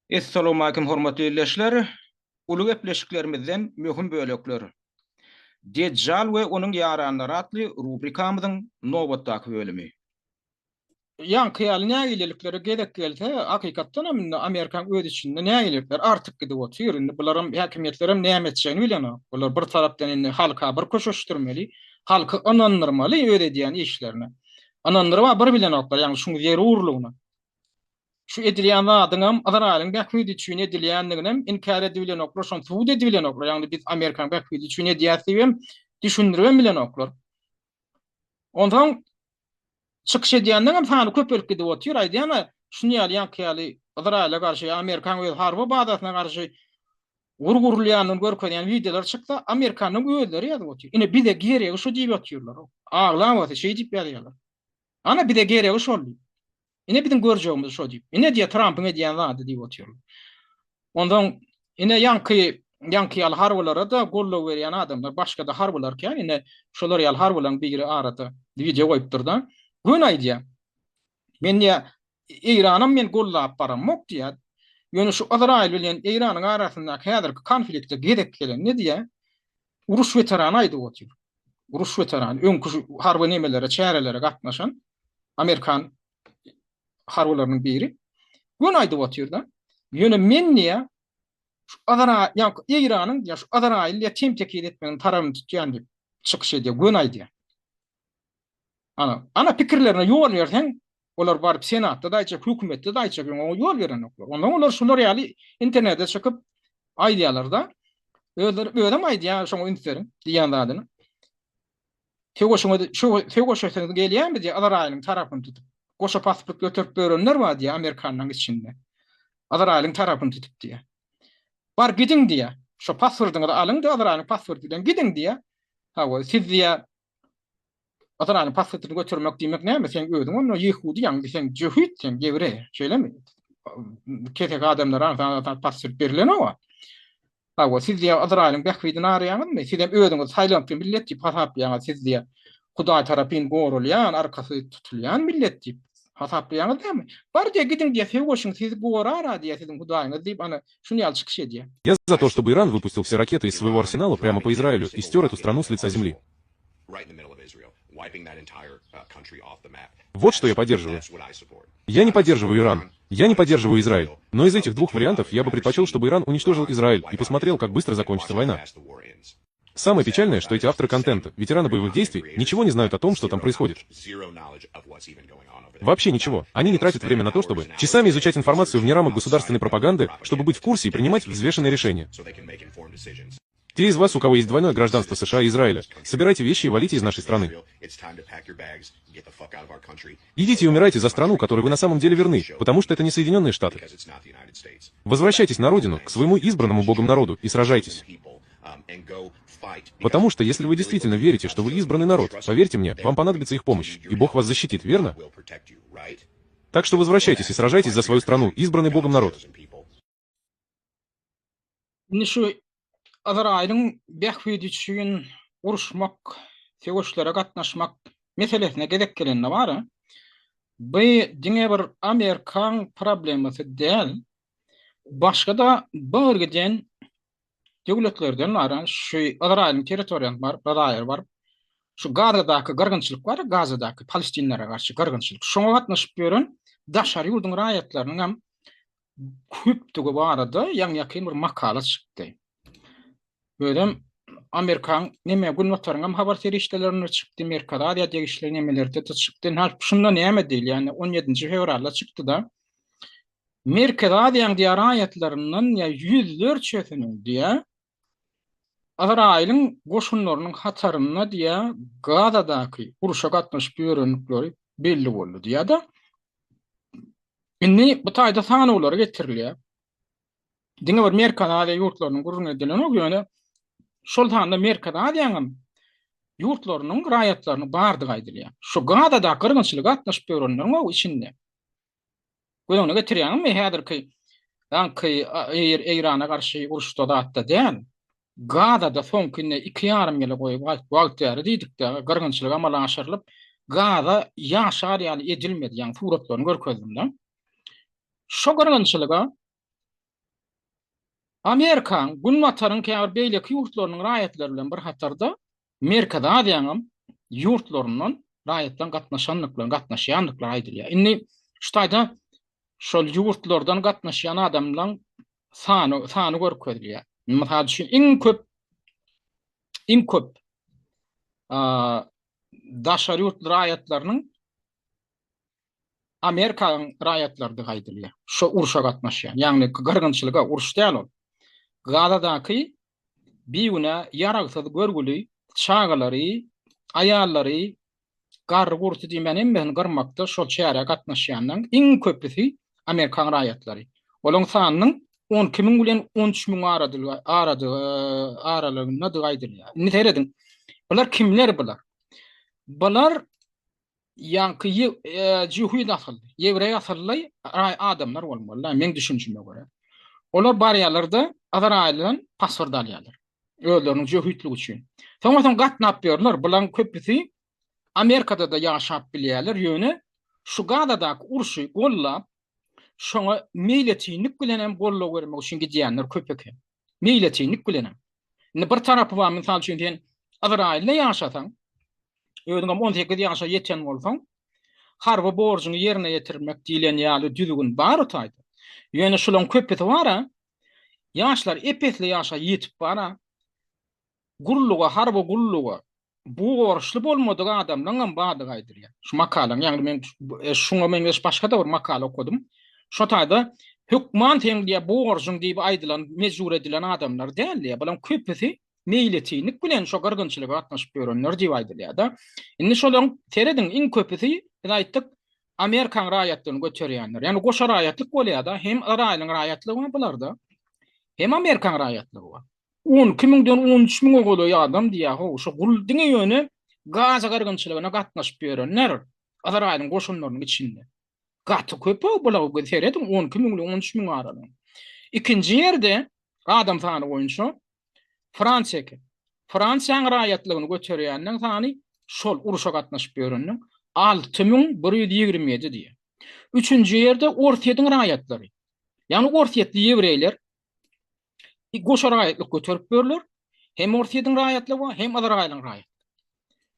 Essalowmalikim hormatly ildeşler! Uly gepleşiklerimizden möhüm bölekler. Dejjal we onuň ýaranlary atly rubrikamyzyň nobatdaky bölümi. Ýaňky ýaly nägileliklere gezek gelse, hakykatdan hem indi Amerikanyň öz içinde nägilelikler artyp gidip otyr. Indi bularam häkimiýetlerem näme etjegini bilenok. Bular bir tarapdan indi halka bir köşeşdirmeli, halky ynandyrmaly öz edýän işlerine. Ynandyryba bir bilenoklar, ýagny şuň zerurlygyna. Şu edilýän zadyňam Yzraýylyň bähbidi üçin edilýändiginem inkär edibilenoklar, şony subut edibilenoklar. Ýagny biz Amerikanyň bähbidi üçin edýäs diýibem düşündiribem bilenoklar. Onsoň çykyş edýänleňem sany köpelip gidip otyr. Aýdýan-a, şuny ýaly ýaňky ýaly Yzraýyla garşy ýa Amerikanyň öz harby bazasyna garşy urgy urulýanyny görkezýän wideolar çyksa, Amerikanlaryň özleri ýazyp otyr. Ine bize geregi şu diýip otyrlar. Aglabasy şeý diýip ýazýarlar. Ana bize geregi şol diýip. Ine biziň görjegimiz şo diýip. Ine diýýär Trampyň edýän zady diýip otyrlar. Onsoň ine ýaňky ýaňky ýaly harbylara-da goldaw berýän adamlar, başga-da harbylar kän. Ine şolar ýaly harbylaryň biri arada wideo goýupdyr-da. Göni aýdýar. Men diýýär, Eýranam men goldap baramok diýýär. Ýöne şu Yzraýyl bilen Eýranyň arasyndaky häzirki konflikte gezek gelende diýýär, uruş weterany aýdyp otyr. Uruş weterany, öňki şu harby nemelere, çärelere gatnaşan amerikan harbylarynyň biri. Göni aýdyp otyr-da. Ýöne men diýýär, şu Yzra, ýa Eýranyň diýýär, şu Yzraýyl diýýär, tem-tekiz etmeginiň tarabyny tutýan diýip çykyş edýär, göni aýdýar. Ana, ana pikirlerine ýol berseň, olar baryp Senatda-da aýtjak, hökümetde-de aýtjak, ýöne oňa ýol berenoklar. Ondan olar şular ýaly internete çykyp aýdýarlar-da. Özleri özem aýdýar, şoňa üns beriň diýýän zadyny. Söweşiňiz, söweşesiňiz gelýärmi diýýär, Yzraýylyň tarapyny tutup. Goşa pasport göterip ýörenler bar diýýär, amerikanlaryň içinde. Yzraýylyň tarapyny tutup diýýär. Bar gidiň diýýär. Şo pasportyňyzy alyň-da, Yzraýylyň pasporty bilen gidiň diýýär. Hawa, siz diýýär, Yzraýylyň pasportyny götermek diýmek näme? Sen özüň onda ýehudy, ýagny sen jöhit, sen ýewreý, şeýlemi? Keseki adamlara aňsat-aňsat pasport berilenok-a. Hawa, siz diýýär, Yzraýylyň bähbidini araýaňyzmy? Sizem özüňizi saýlantgy millet diýip hasaplaýaňyz, siz diýýär, Hudaý tarapyn goralýan, arkasy tutulýan millet diýip hasaplaýaňyz dälmi? Bar diýýär, gidiň diýýär, söweşiň, sizi gorar-a diýýär siziň Hudaýyňyz diýip, ana, şuny ýaly çykyş edýär. Я за то, чтобы Иран выпустил все ракеты из своего арсенала прямо по Израилю и стер эту страну с лица земли. Вот что я поддерживаю. Я не поддерживаю Иран. Я не поддерживаю Израиль. Но из этих двух вариантов я бы предпочел, чтобы Иран уничтожил Израиль и посмотрел, как быстро закончится война. Самое печальное, что эти авторы контента, ветераны боевых действий, ничего не знают о том, что там происходит. Вообще ничего. Они не тратят время на то, чтобы часами изучать информацию вне рамок государственной пропаганды, чтобы быть в курсе и принимать взвешенные решения. Те из вас, у кого есть двойное гражданство США и Израиля, собирайте вещи и валите из нашей страны. Идите и умирайте за страну, которой вы на самом деле верны, потому что это не Соединенные Штаты. Возвращайтесь на родину, к своему избранному Богом народу, и сражайтесь. Потому что, если вы действительно верите, что вы избранный народ, поверьте мне, вам понадобится их помощь, и Бог вас защитит, верно? Так что возвращайтесь и сражайтесь за свою страну, избранный Богом народ. Indi şu Yzraýylyň bähbidi üçin uruşmak, söweşlere gatnaşmak meselesine gezek gelende bar-a, bu diňe bir Amerikaň problemasy däl, başga-da bir giden döwletlerden bar-a, şu Yzraýylyň territoriýasyna baryp, Yzraýyla baryp, şu Gazadaky gyrgynçylyk bar-a, Gazadaky palestinlere garşy gyrgynçylyk, şoňa gatnaşyp ýören daşary ýurduň raýatlarynyň hem köpdügi barada ýaňy-ýakyn bir makala çykdy. Özem Amerikan neme Günbataryň hem habar serişdelerinde çykdy, Merkezi Aziýa degişli nemelerde-de çykdy. Ynha şunda näme diýilýär? Ýani 17-nji fewralda çykdy-da. Merkezi Aziýanyň diýýär raýatlaryndan ýa ýüzlerçesiniň diýýär Yzraýylyň goşunlarynyň hatarynda diýýär Gazadaky urşa gatnaşyp ýörendikleri belli boldy diýýär-de. Indi bu taýda sanawlar getirilýär. Diňe bir Merkezi Aziýa ýurtlarynyň gürrüňi edilenok, ýöne şol sanda Merkezi Aziýanyň hem ýurtlarynyň raýatlarynyň bardygy aýdylýar. Şu Gazadaky gyrgynçylyga gatnaşyp ýörenleriň o içinde. Göz öňüne getirýäňizmi, häzirki ýaňky Eýrana garşy uruşda zatda däl. Gazada soňky indi 2,5 ýyla goýup wagt bäri diýdik-de, gyrgynçylyk amala aşyrylyp, Gaza ýaşar ýaly edilmedi, ýagny suratlaryny görkezdim-de. Şo gyrgynçylyga. Amerikaň, Günbataryň käbir beýleki ýurtlarynyň raýatlary bilen bir hatarda Merkezi Aziýanyň ýurtlaryndan raýatlaryň gatnaşandyklary, gatnaşýandyklary aýdylýar. Indi şu taýda şol ýurtlardan gatnaşýan adamlaryň sany sany görkezilýär. Mysal üçin, iň köp iň köp daşary ýurt raýatlarynyň Amerikanyň raýatlarydygy aýdylýar. Şo urşa gatnaşýan, ýagny gyrgynçylyga, uruş däl ol. Gazadaky bigünä, ýaragsyz görgüli çagalary, aýallary, garry-gurty diýmän hemmesini gyrmakda şol çärä gatnaşýanlaryň iň köpüsi amerikan raýatlary. Olaryň sanynyň 12 müň bilen 13 müň aralygyndadygy aýdylýar. Indi serediň, bular kimler bular? Bular ýaňky jöhit asylly, ýewreý asylly adamlar bolmaly, meň düşünjime görä. Olar barýarlar-da, Yzraýyldan pasport alýarlar. Özleriniň jöhitligi üçin. Soňra soň gatnap ýörler. Bularyň köpüsi Amerikada-da ýaşap bilýärler, ýöne şu Gazadaky urşy gollap, şoňa meýletinlik bilen hem goldaw bermek üçin gidýänler köp eken. Meýletinlik bilen hem. Indi bir tarapy bar, mysal üçin sen Yzraýylda ýaşasaň, özüňem 18 ýaşa ýeten bolsaň, harby borjuňy ýerine ýetirmek diýlen ýaly düzgün bar o taýda. Ýöne şularyň köpüsi bar-a, ýaşlar ep-esli ýaşa ýetip bar-a, gulluga, harby gulluga borçly bolmadyk adamlaryňam bardygy aýdylýar. Şu makalaň, ýagny men şuňa meňzeş başga-da bir makala okadym. Şo taýda hökman seň diýýär borjuň diýip aýdylan, mejbur edilen adamlar däl diýýär. Bularyň köpüsi meýletinlik bilen şo gyrgynçylyga gatnaşyp ýörenler diýip aýdylýar-da. Indi şolaryň serediň iň köpüsi biz aýtdyk Amerikaň raýatlygyny göterýänler. Ýagny goşa raýatlyk bolýar-da, hem Yraýylyň raýatlygy bar bularda, hem Amerikaň raýatlygy bar. 12 müňden 13 müňe golaý adam diýýär, how, şo gul diňe ýöne Gaza gyrgynçylygyna gatnaşyp ýörenler Yzraýylyň goşunlarynyň içinde. Gaty köp-ow bular, serediň, 12 müň bilen 13 müň aralygy. Ikinji ýerde adam sany boýunça Fransiýa eken. Fransiýanyň raýatlygyny göterýänleň sany şol urşa gatnaşyp ýörenleň 6127 diýýär. Üçünji ýerde Orsýetiň raýatlary. Ýagny orsýetli ýewreýler goşa raýatlyk göterip ýörler. Hem Orsýetiň raýatlygy bar, hem Yzraýylyň raýatlygy.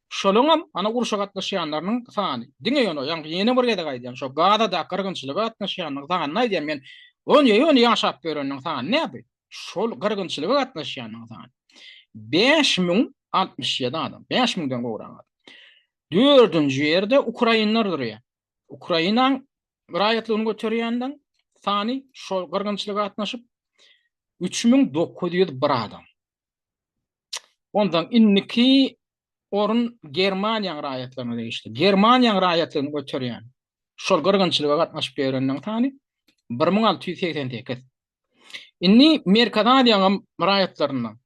Şolaňam ana urşa gatnaşýanlarynyň sany. Diňe ýöne ýaňky ýene bir gezek aýdýan, şo Gazadaky gyrgynçylyga gatnaşýanyň sanyny aýdýan men. Ony ýöne ýaşap ýöreniniň sany nä bu? Şol gyrgynçylyga gatnaşýanyň sany. 5067 adam, 5000-den gowrak adam. Dördünji ýerde ukrainler durýar. Ukrainaň raýatlygyny göterýänleň sany şol gyrgynçylyga gatnaşyp 3901 adam. Ondan indiki orun Germaniýanyň raýatlaryna degişli. Germaniýanyň raýatlygyny göterýän şol gyrgynçylyga gatnaşyp ýörenleriň sany 1688. Indi Merkezi Aziýanyň raýatlaryndan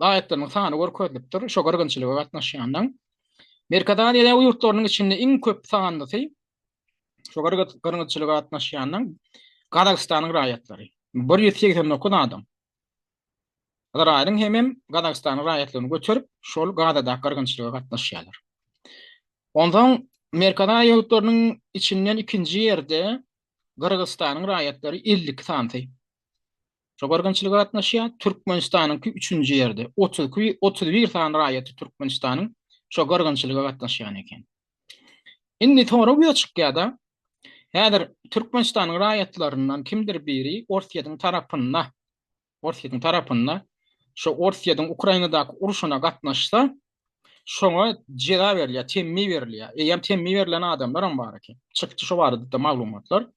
raýatlarynyň sany görkezilipdir, şo gyrgynçylyga gatnaşýanlaryň. Merkezi Aziýa ýurtlarynyň içinde iň köp sanlysy şo gyrgynçylyga gatnaşýanlaryň Gazagystanyň raýatlary. 189 adam. Yzraýylyň hemem Gazagystanyň raýatlygyny göterip, şol Gazadaky gyrgynçylyga gatnaşýarlar. Onsoň Merkezi Aziýa ýurtlarynyň içinden ikinji ýerde Gyrgyzystanyň raýatlary 52 sanysy şo gyrgynçylyga gatnaşýar. Türkmenistanyňky üçünji ýerde, 32, 31 sany raýaty Türkmenistanyň şo gyrgynçylyga gatnaşýan eken. Indi sorag ýüze çykýar-da, häzir Türkmenistanyň raýatlaryndan kimdir biri Orsýetiň tarapynda, Orsýetiň tarapynda şo Orsýetiň Ukrainadaky urşuna gatnaşsa, şoňa jeza berilýär, temmi berilýär. Eýýäm temmi berlen adamlaram bar eken. Çykdy şo barada-da maglumatlar.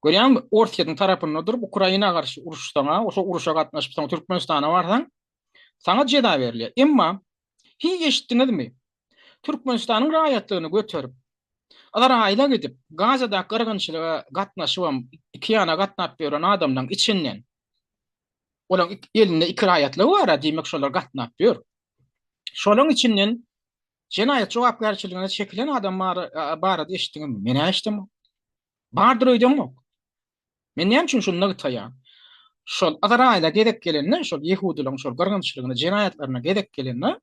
Görýäňmi, Orsýetiň tarapynda durup Ukraina garşy uruşsaň-a, şo urşa gatnaşyp soň Türkmenistana barsaň, saňa jeza berilýär. Emma hiç eşitdiňizmi? Türkmenistanyň raýatlygyny göterip, Yzraýyla gidip, Gazadaky gyrgynçylyga gatnaşybam iki ýana gatnap ýören adamlaryň içinden, olaryň elinde iki raýatlygy bar-a, diýmek şolar gatnap ýör. Şolaryň içinden jenaýat jogapkärçiligine çekilen adam barada eşitdiňizmi? Men-ä eşidemok. Bardyr öýdemok. Men näme üçin şuny nygtaýan? Şol Yzraýyla gezek gelende, şol ýehudylaryň şol gyrgynçylygyna, jenaýatlaryna gezek gelende,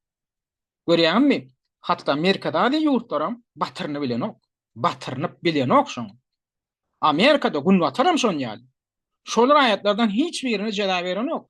görýäňizmi, hatda Merkezi Aziýa ýurtlaram batyryny bilenok. Batyrynyp bilenok şoňa. Amerikada, Günbataram şon ýaly. Şol raýatlardan hiç birine jeza berenok.